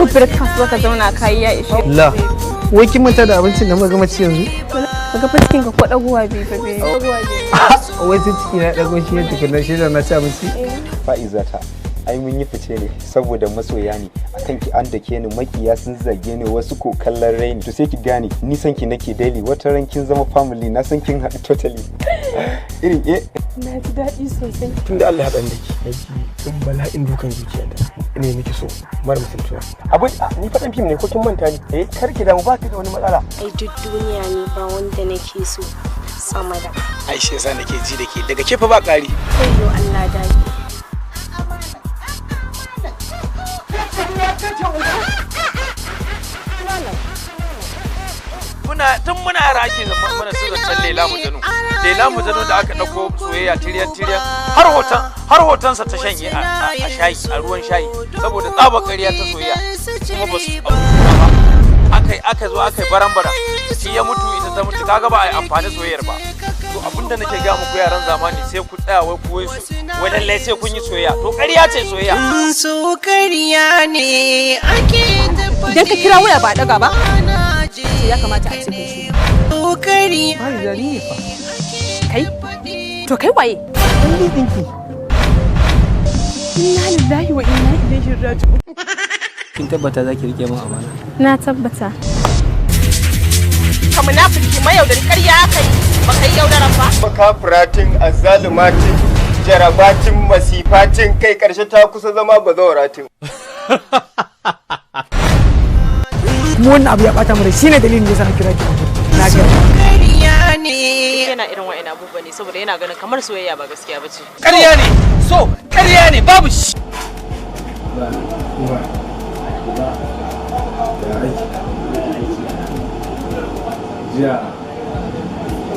Ko breakfast baka zauna kai ya ishe. La. Wai kin manta da abincin da muka gama ci yanzu? Baka fa cikin ka ko dagowa bai ba bai. Wai sai ciki na dago shi ne tukunna shi da na ci abinci. Fa'izata, ai mun yi fice ne saboda masoya ne akan ki an dake ni, makiya sun zage ni, wasu ko kallon raini. To sai ki gane ni san ki nake daily, wata ran kin zama family na san kin haɗu totally. Irin eh Na ji daɗi sosai. Tunda Allah ya haɗa ni da ke, nake in bala'in dukan zuciyata ne miki so mara mutuntuwa. Abin ni faɗin fim ne ko kin manta ni? Eh, kar ki damu, ba ki da wani matsala. Ai duk duniya ne ba wanda nake so sama da. Ai shi yasa nake ji da ke daga ke fa ba ƙari. Ayyo Allah daɗi. Muna tun muna yara ake zama mana su zancen Lela Mujanu. Lela Mujanu da aka ɗauko soyayya tiryan tiryan har hoton har hotonsa ta shanye a shayi, a ruwan shayi, saboda tsabar ƙarya ta soyayya, kuma ba su auri juna ba. Aka zo aka yi baran-baran, shi ya mutu ita ta mutu, kaga ba a yi amfani soyayyar ba. To abinda nake ga muku yaran zamani, sai ku tsaya wai ku wai su wai lallai sai kun yi soyayya, to ƙarya ce soyayya. So ƙarya ne ake Idan ka kira waya ba a daga ba, to ya kamata a ce kai shi. So ƙarya Fa'iza, ni ne fa. Kai? To kai waye? Ɗan ɗinki. Inna lillahi wa inna ilaihi raji'un. Kin tabbata za ki rike min amana? Na tabbata. Ka munafiki mayaudari, ƙarya aka yi ba kai yaudaran ba. Makafiratin, azzalumatin, jarabatin, masifatin, kai karshe ta kusa zama bazawaratin. Kuma wannan abu ya bata mu rai, shine dalilin da yasa na kira ki. Na ga ƙarya ne. Yana irin wa'in abubuwa ne saboda yana ganin kamar soyayya ba gaskiya ba ce. Ƙarya ne so, ƙarya ne, babu shi. Jiya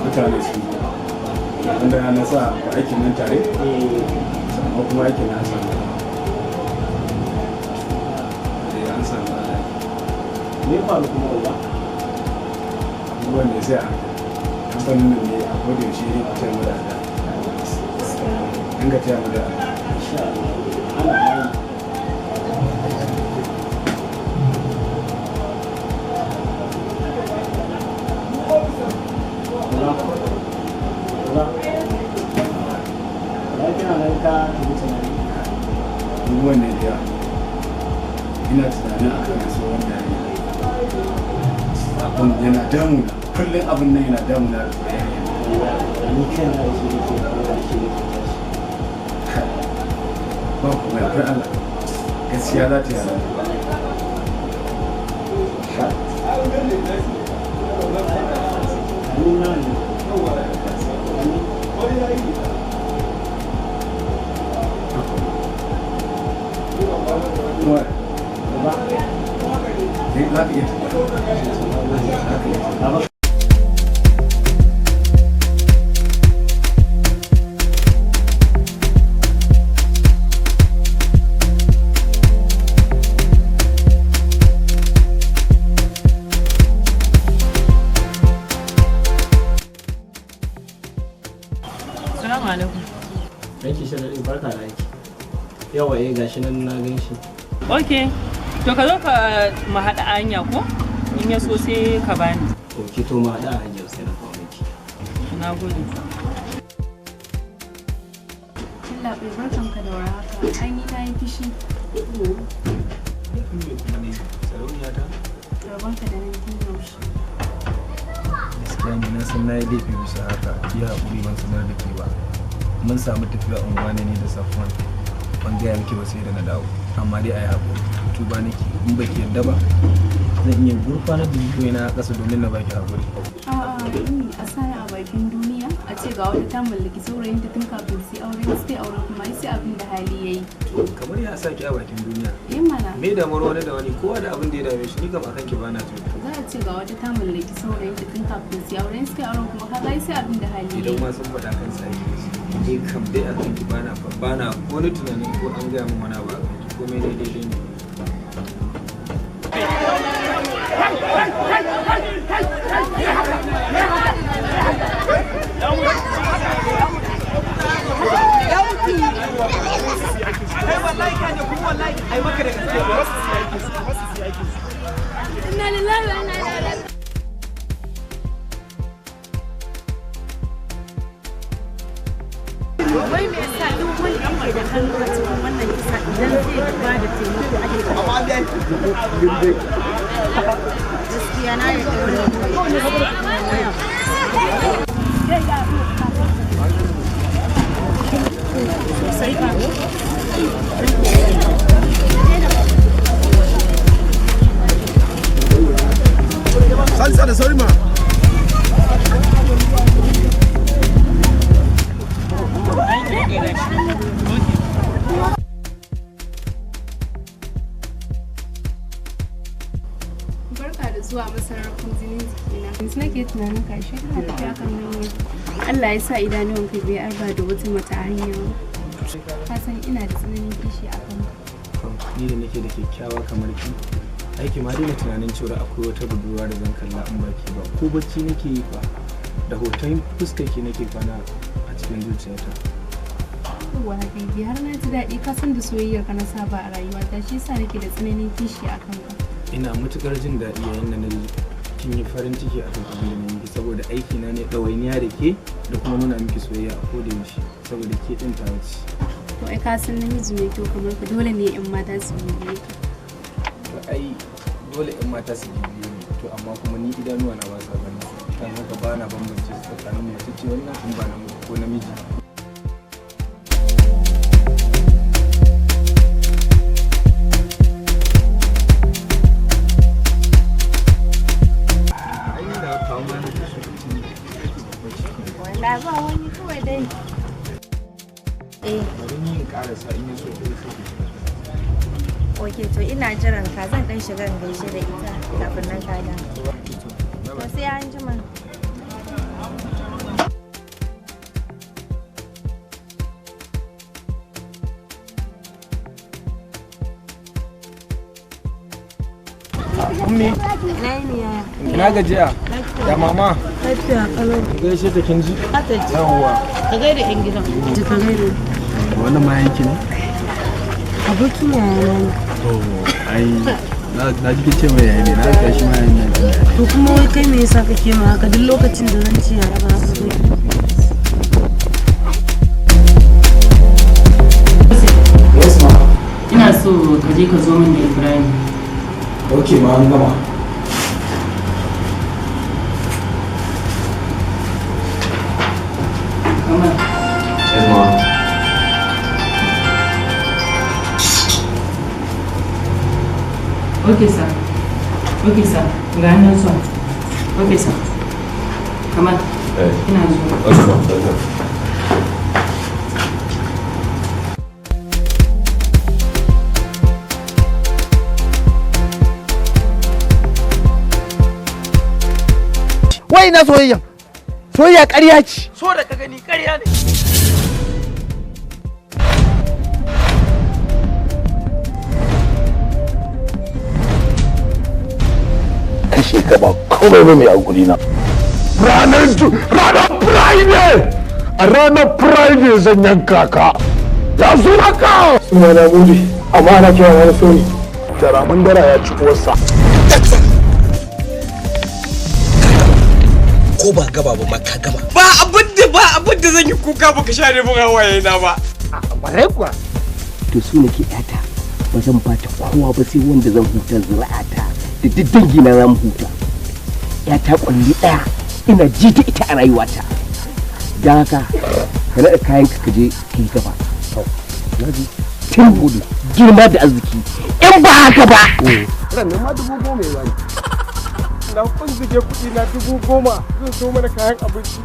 mutane su wanda na sa ga aikin nan tare, amma kuma aikin na samu, eh, an samu matsala. Me faru kuma uba? Abubuwan ne sai a hankali. Kamfanin nan ne a koda yaushe ne ku taya mu da addu'a, dinga taya mu da addu'a. Insha Allah. Ana nan. Uba. Uba. Lafiya nan ka tafi tunani. Abubuwan ne da yawa ina tunanin akan kaso wanda ya abin yana damuna kullum, abin nan yana damuna da soyayya. Ni kaina da shi nake kwana, da shi nake tashi. Ba kuma akwai Allah, gaskiya za ta yi halal. Ni na ne. Kuma Uba. za ka iya tafiya, za ka iya tafiya. Baba. Salamu alaikum. Ranki shi daɗi, barka da aiki. Yawa, eh, gashi nan na gan shi. Ok, to ka zo ka mu haɗa hanya ko? In ya so sai ka bani. Ok, to mu haɗa a hanyar sai na kawo miki. Na gode. Yallaɓai, barkanka da warhaka. Ai ni na yi fushi. Kuma ne sarauniya ta. Rabonka da nan tun yaushe. Gaskiya ne, na san na yi laifi bisa haka, ki haƙuri ban sanar da ke ba. Mun samu tafiya unguwa ne ni da Safwan, ban gaya miki ba sai da na dawo, amma dai a yi haƙuri, tuba nake. In baki yarda ba, zan iya gurfanar da jikina a ƙasa domin na baki haƙuri. A'a, ni a sani a bakin duniya a ce ga wata ta mallaki saurayinta tun kafin su yi aure, su yi aure kuma sai abin da hali ya yi. Kamar ya sa ki a bakin duniya? Yi mana. Me damuwar wani da wani? Kowa da abin da ya dame shi. Ni kam akan ki bana tunani. Za a ce ga wata ta mallaki saurayinta tun kafin su yi aure, su yi aure kuma kaga sai abin da hali ya Idan yi. ma sun faɗa kan sa ki, ni kam dai akan ki bana wani tunanin ko an gaya min wani abu akan ki. Komai dai daidai ne. Kai wallahi ka ne, kuma wallahi ai maka da gaske. aikin su. Inna lillahi wa inna ilaihi raji'un. Wai me yasa duk wanda yake da hannu a cikin wannan kisa idan zai ba da taimako ake gaskiya na yarda wannan sosai fa. Salsa da sauri ma. Barka da zuwa masarrafin jinin jikina. Yanzu nake tunanin kashe kana tafiya kan hanya. Allah ya sa idanuwanka bai arba da wata mata a hanya ba. Ka san ina da tsananin kishi a kanka. Ni da nake da kyakkyawa kamar ki, aiki ma daina tunanin cewa akwai wata budurwa da zan kalla in ba ke ba. Ko bacci nake yi fa, da hoton fuskar ki nake kwana a cikin zuciyata. Yawwa Habibi, har na ji daɗi. Ka san da soyayyar ka na saba a rayuwata, shi yasa nake da tsananin kishi a kanka. Ina matukar jin daɗi yayin da na ji kin yi farin ciki akan abin da na yi miki, saboda aiki na ne ɗawainiya da ke da kuma nuna miki soyayya a koda yaushe, saboda ke ɗin tawa ce. To ai ka san namiji mai kyau kamar ka dole ne 'yan mata su bibiye ka. To ai dole 'yan mata su bibiye ni, to amma kuma ni idanuwa na ba sa ganin su, dan haka ba na bambance su tsakanin mace ce wannan in ba namiji ko namiji. Wallahi ba wani, kawai dai. Eh. Bari ni in karasa, in ya so kai sai ki shiga. Ok, to ina jiran ka, zan dan shiga in gaishe da ita kafin nan ka dawo. To sai an jima. Ummi, ina gajiya? Ya mama? Lafiya kalau. Ki gaishe ta, kin ji? Ta ji. Yawwa. Ka gaida yan gidan. Ka gaida. Wannan ma yanki ne? Abokin yayana ne. Oh, ai na ji kin ce mai yayi ne, na ga shi ma yayin nan. To kuma wai kai me yasa kake ma haka duk lokacin da zan ci yara ba za su zo? Yes ma. Ina so ka je ka zo min da Ibrahim. Okay ma, an gama. Kamar. Yes ma. Okay sir. Okay sir. Ga hannun zuwa. Okay sir. Kamal. Ina zuwa. Okay ma, okay. Wai na soyayya, soyayya ƙarya ce. So da ka gani ƙarya ne. Kashe ka ba komai ba mai a na. Ranar Friday, a ranar Friday zan yanka ka. Ya suna ka? Suna na Mudi, amma ana kira na Sony. Jaramin dara ya ci uwarsa. Ko ba gaba ba ma ka gama. Ba abin da zan yi kuka baka share mun hawaye na ba. Ƙwarai kuwa. To su nake yata ba zan bata kowa ba sai wanda zan huta, zuri'ata da duk dangina za mu huta. Yata kwalli ɗaya ina ji ta ita a rayuwata, don haka ka naɗa kayan ka je ka yi gaba tun gudu girma da arziki, in ba haka ba Ranar ma 10,000 ya bani. Na kunzuge kuɗi na 10,000 zan so mana kayan abinci.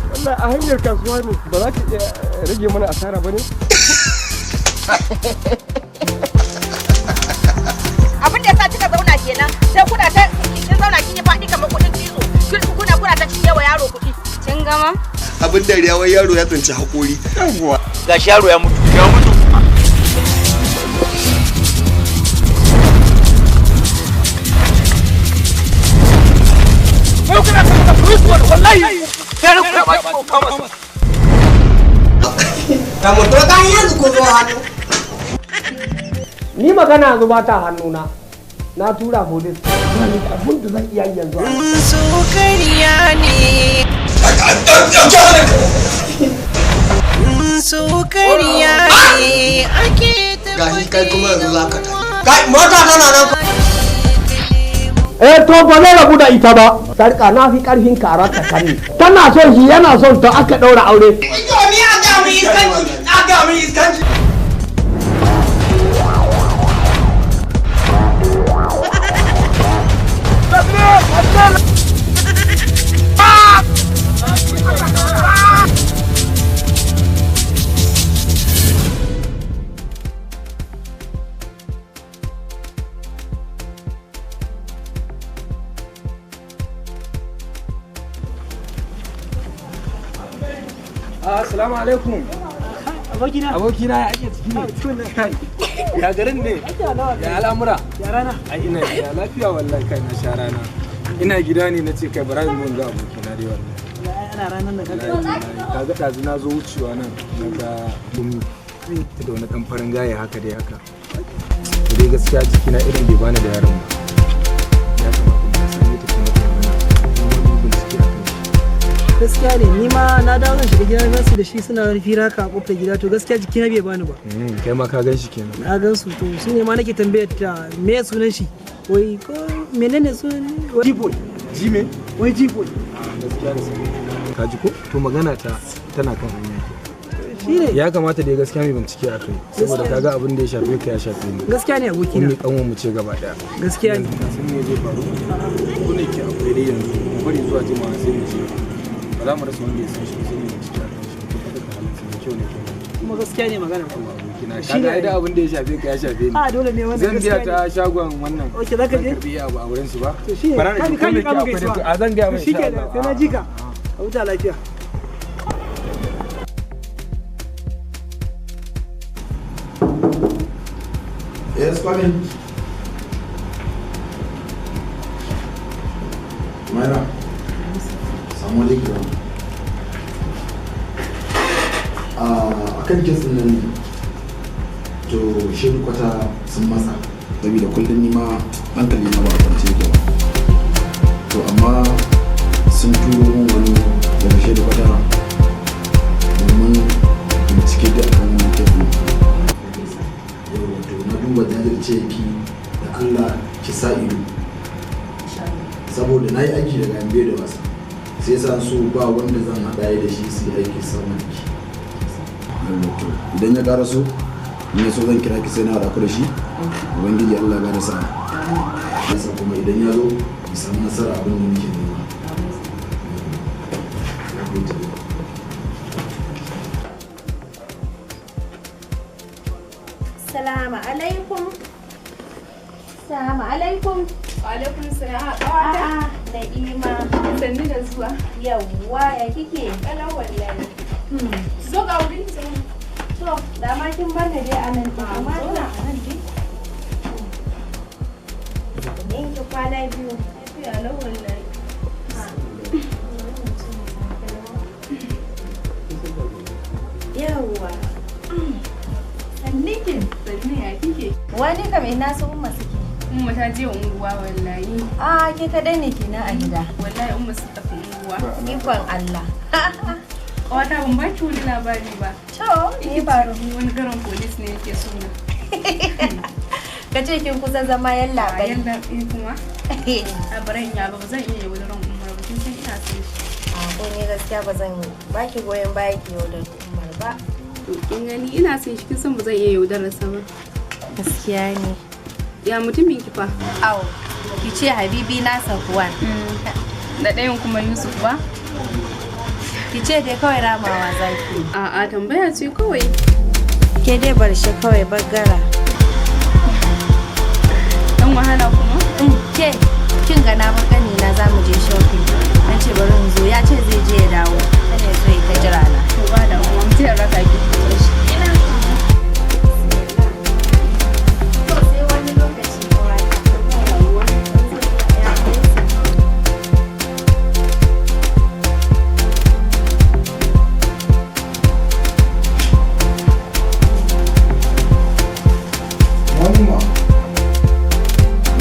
Wallahi a hanyar kasuwa ne, ba za ka iya rage mana asara ba ne? Abin da yasa kika zauna kenan, sai kuna ta kin zauna kin yi faɗi kamar kuɗin cizo, kuna ta cinye wa yaro kuɗi. Kin gama? Abin dariya, wai yaro ya tsinci hakori. Yawwa. Gashi yaro ya mutu, ya mutu. Wallahi sai na kuma ba ko kama. Ka mutu ka yanzu ko zo hannu. Ni magana yanzu ba ta hannuna. Na tura police. Ba ni da abun da zan iya yi yanzu. So kariya ne. So kariya ne ake ta. Gashi kai kuma yanzu za ka tafi. Kai, mota tana nan. Eh, to ba zai rabu da ita ba. Sarka na fi karfin kara ta kanni. Tana son shi, yana son ta, aka daura aure. Yo, ni a ga mun iskanci, a ga mun iskanci. Assalamu alaikum. Abokina. Abokina, ya ake ciki ne? Ya garin ne? Ya al'amura? Ya rana? Ai ina gida lafiya wallahi, kai na sha rana. Ina gida ne na ce kai bara mu ga abokina dai wallahi. Ana ranar da Ka ga ɗazu na zo wucewa nan na ga Ummi da wani ɗan farin gaye haka dai haka. To dai gaskiya jikina irin bai bani da yaron ba. Ya kamata mu san ta kuma ta mana wani bincike a kan shi. Gaskiya ne, ni ma na dawo zan shiga gida na su da shi suna wani fira haka a kofar gida, to gaskiya jikina bai bani ba. Kai ma ka gan shi kenan. Na gan su, to su ne ma nake tambayar ta me sunan shi. Wai ko menene sunan? G-boy. G me? Wai G-boy. Gaskiya da sai. Ka ji ko? To magana ta tana kan hanya ke. Shine. Ya kamata dai gaskiya mai bincike a kai saboda kaga abin da ya shafe ka ya shafe ni. Gaskiya ne abokina. Ummi kanwan mu ce gaba daya. Gaskiya ne. Yanzu ka san me zai faru? Ku ne ke akwai dai yanzu. Mu bari zuwa jimawa sai mu ce. Ba za mu rasa wanda ya san shi sai mu bincike a kan shi. Mu tabbatar da halin sa mai kyau ne ko mara kyau. Kuma gaskiya ne magana. Abokina Shi kaga ne. ai da abin da ya shafe ka ya shafe ni. A dole ne wannan, Zan biya gaskiya ta ne. shagon wannan. Ok, za ka je? Zan karbi abu a wurin su ba. To shi ne. Bara na Ka ji ka ko me ka ke akwai gaisuwa. dai. A zan gaya mai To shi insha kenan, Allah. sai na ji ka. A huta lafiya. Yes, come in. Maira, samu waje ki zauna. A kan case ɗin nan ne, to shirin kwata sun matsa, saboda kullum ni ma hankali na ba a kwance yake ba. To amma sun turo min wani daga shirin kwata domin bincike da akan wannan case ɗin. Yawwa, to na duba jajirce ki da Allah ki sa ido, saboda na yi aiki da gambe da wasa, sai yasa so ba wanda zan haɗa ya da shi su yi aiki sama da ki. Yawwa, to idan ya ƙara so in ya so zan kira ki sai na haɗa ku da shi. Ubangiji Allah ya bada sa'a, yasa kuma idan ya zo mu samu nasara abin da muke nema. Ya gode. Salamu alaikum. Salamu alaikum. Wa alaikum salam. Ƙawata. Na'ima. Sannu da zuwa. Yawwa, ya kike? Kalau wallahi. Zo ga wurin ki zauna. To, da ma kin bani dai a nan ɗin, amma Zauna a nan dai. Yanki kwana biyu. Lafiya lau wallahi. Yawwa. Sannikin. Sannu, ya kike? Wani kam ina su Umma suke? Umma ta je unguwa wallahi. Ah, ke kadai ne kenan a gida. Wallahi Umma su tafi unguwa. Ikon Allah. Ƙawata, ban baki wani labari ba. To, me faru? Wani garin polis ne yake so na. Ka ce kin kusa zama yallaɓai. Yallaɓai kuma? A baran ya ba zan iya yaudaran Umar ba, kin san ina son shi. A ko ni gaskiya ba zan baki goyon baya ki yaudar Umar ba. To kin gani, ina son shi, kin san ba zan iya yaudarar sa ba. Gaskiya ne. Ya mutumin ki fa? Au, ki ce Habibi na Safwan. Da ɗayan kuma Yusuf ba? Ki ce dai kawai ramawa zaki. A'a, tambaya ce kawai. Ke dai bar shi kawai, bagara. Dan wahala kuma? Ke, kin ga na bar ƙanina za mu je shopping. Na ce bari in zo, ya ce zai je ya dawo. Kada ya zo ya ta jira na. To ba da mu je raka ki. Ina. To sai wani lokaci kawai. Wani ma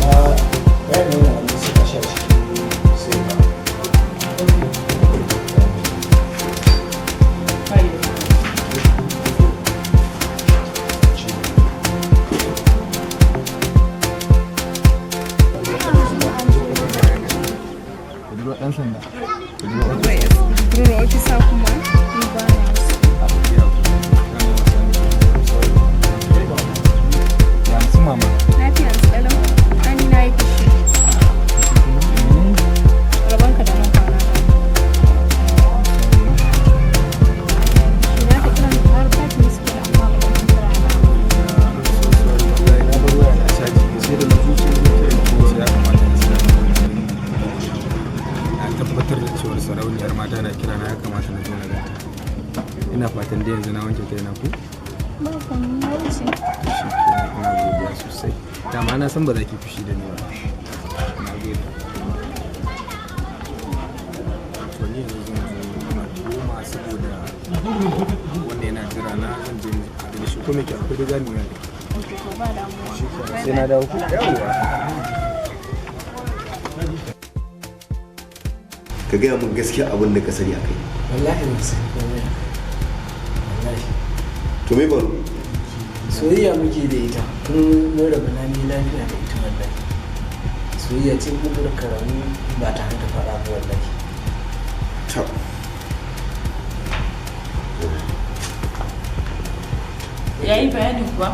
na Ina fatan dai yanzu na wanke kaina ku. Ba komai, na wuce. Shi kenan, ina godiya sosai. Dama na san ba za ki fushi da ni ba. Na gode. To ni yanzu zan zo ina koma saboda wanda yana jira na, zan je mu haɗu da shi ko me ke akwai da zamu yi. Ok, to ba damuwa. Shi kenan, sai na dawo ku. Yawwa. Ka gaya min gaskiya abin da ka sani a kai. Wallahi ban san komai. Wallahi. To me baro? Soyayya muke da ita. Kun mun rabu lami lafiya da ita wallahi. Soyayya ce kuma da karamu ba tare da faɗa ba wallahi. To. Ya yi bayani kuwa?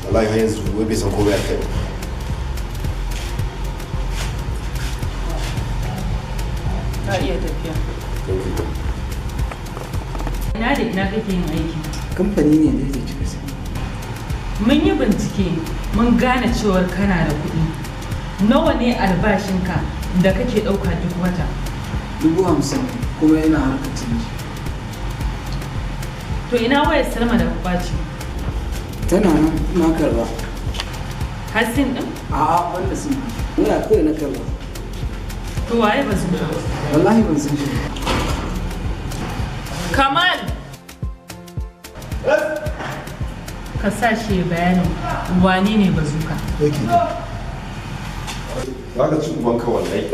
Wallahi har yanzu wai bai san komai a kai ba. Ka iya tafiya. Thank you. Ina da ina kake yin aiki? Kamfani ne da kika sani. Mun yi bincike, mun gane cewar kana da kuɗi. Nawa ne albashinka da kake ɗauka duk wata? 50,000 kuma yana harkar canji. To ina wayar Salma da ka kwace? Tana nan, na karba. Hassin ɗin? A'a, wanda sun. Waya kawai na karba. To waye ba su? Wallahi ban san shi ba. Kamal! Ka sa shi ya bayanin wane ne bazuka. Za ka ci ubanka wallahi.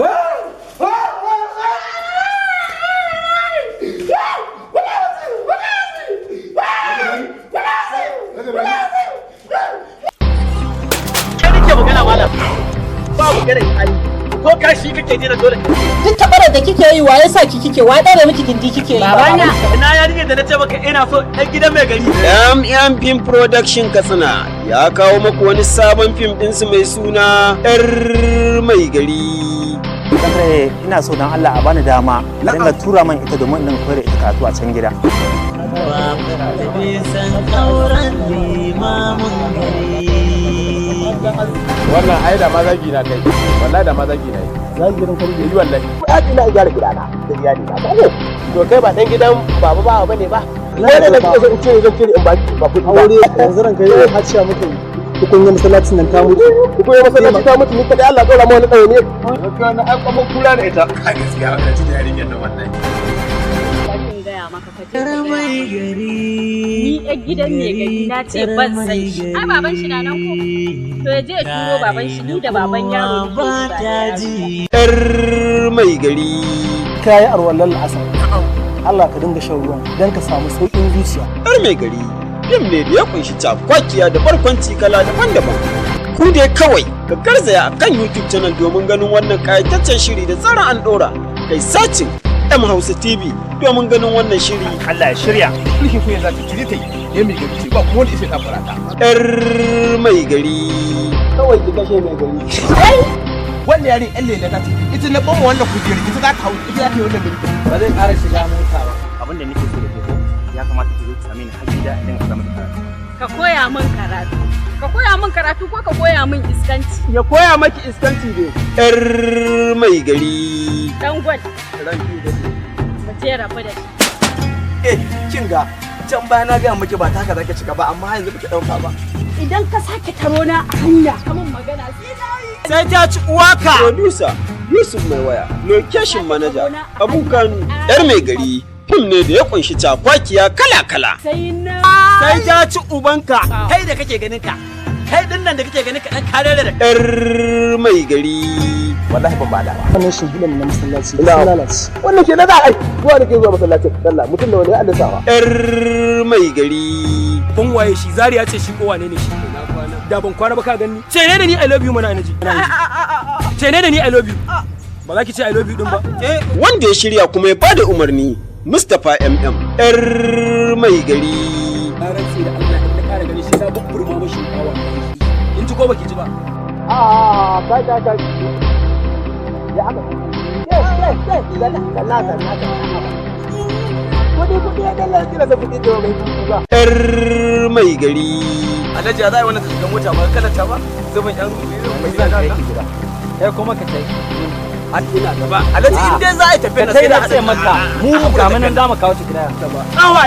Kai nake magana malam. Ba magana ali. Ko kashi kake jira dole. Duk tabarar da kike yi wa yasa ki kike wa ɗaure miki gindi kike yi? Babana. Ina yarinyar da na ce maka ina so ɗan gidan mai gari. MM Film Production Katsina ya kawo maku wani sabon fim ɗinsu mai suna 'Yar Mai Gari. Ɗan ina so don Allah a bani dama a dinga tura man ita domin in koyar da ita karatu a can gida. Wannan ai da ma zagi na kai. Wallahi da ma zagi na yi. Zagi gidan kai yi wallahi. Ai ina gyara gidana da iyali na. Ko to kai ba dan gidan baba ba bane ba. Wani da kike so in ce zan cire in ba ba kuɗi ba. Aure yanzu ranka yi haciya muka yi. Tukunyar masallacin nan ta mutu. Tukunyar masallaci ta mutu ni kadai Allah ɗora ma wani ɗaure ne. Gaskiya na ai kuma kula da ita. A gaskiya ka ci da yarinyar nan wallahi. Gaya maka ka je ka gaya ni yar gidan mai gari na ce ban san shi. Ai baban shi na nan ko? To ya je ya turo baban shi, ni da baban yaro ni ba 'Yar Mai Gari. Ka yi arwallar la'asar. Allah ka dinga shan ruwan don ka samu sauƙin zuciya. 'Yar Mai Gari fim ne da ya kunshi cakwakiya da barkwanci kala daban-daban. Ku dai kawai ka garzaya a kan YouTube channel domin ganin wannan ƙayataccen shiri da tsara an ɗora. Kai sacin M Hausa TV domin ganin wannan shiri. Allah ya shirya. Mulkin kunya za ta cire ta yi. Ya mai gari ce ba kuma wanda isa ta farata. 'Yar Mai Gari. Kawai ki kashe mai gari. Wannan yarin ƴan lela ta ce ita na bama wannan kujerar ita za ta hau ita za ta yi wannan mulki. Ba zai ƙara shiga mota ba. Abin da nake so da ke ko ya kamata ki zo ki same ni har gida idan ka zama karatu. Ka koya min karatu. Ka koya min karatu ko ka koya min iskanci? Ya koya maki iskanci ne. 'Yar Mai Gari. Dan gwal. Ranki da Mu je rabu da shi. Eh, kin ga can baya na gaya miki ba ta haka zaki cika ba amma yanzu baki dauka ba. Idan ka sake taro na a hanya ka min magana sai na yi. Sai ta ci uwaka. Producer Yusuf Mai Waya, Location Manager Abu Kanu, 'Yar Mai Gari. Fim ne da ya kunshi cakwakiya kala-kala. Sai na. Sai ta ci ubanka. Kai da kake ganin ka. Kai din nan da kake ganin ka dan karere da. 'Yar Mai Gari. Wallahi ban bada ba. Wannan shimfiɗan na masallaci sun lalace. Wannan ke na za a yi. Zuwa da ke zuwa masallacin sallah mutum da wani ya Allah sawa. 'Yar Mai Gari. Ban waye shi Zaria ce shi ko wane ne shi? Da ban kwana ba ka gani. Ce ne da ni I love you mana naji. Ce ne da ni I love you. Ba za ki ce I love you din ba. Wanda ya shirya kuma ya bada umarni Mustapha MM. 'Yar Mai Gari. Na rantse da Allah in na kara gani sai na bubburma mashi kawa. In ci ko baki ci ba. Ah, kai kai kai. Ya aka. Yes, yes, yes. Zalla, zalla, zalla. Kudi kudi ya dalla kira sa kudi da mai kudi ba. 'Yar Mai Gari. Alhaji ya za a yi wannan ta shiga mota ba kada ta ba zubin yan mai Zan kai ki gida. Kai kuma ka tai. Ina gaba. Alhaji in dai za a yi tafiya Ka tai na ce maka mu ga mu nan za mu kawo ta gida. Awa.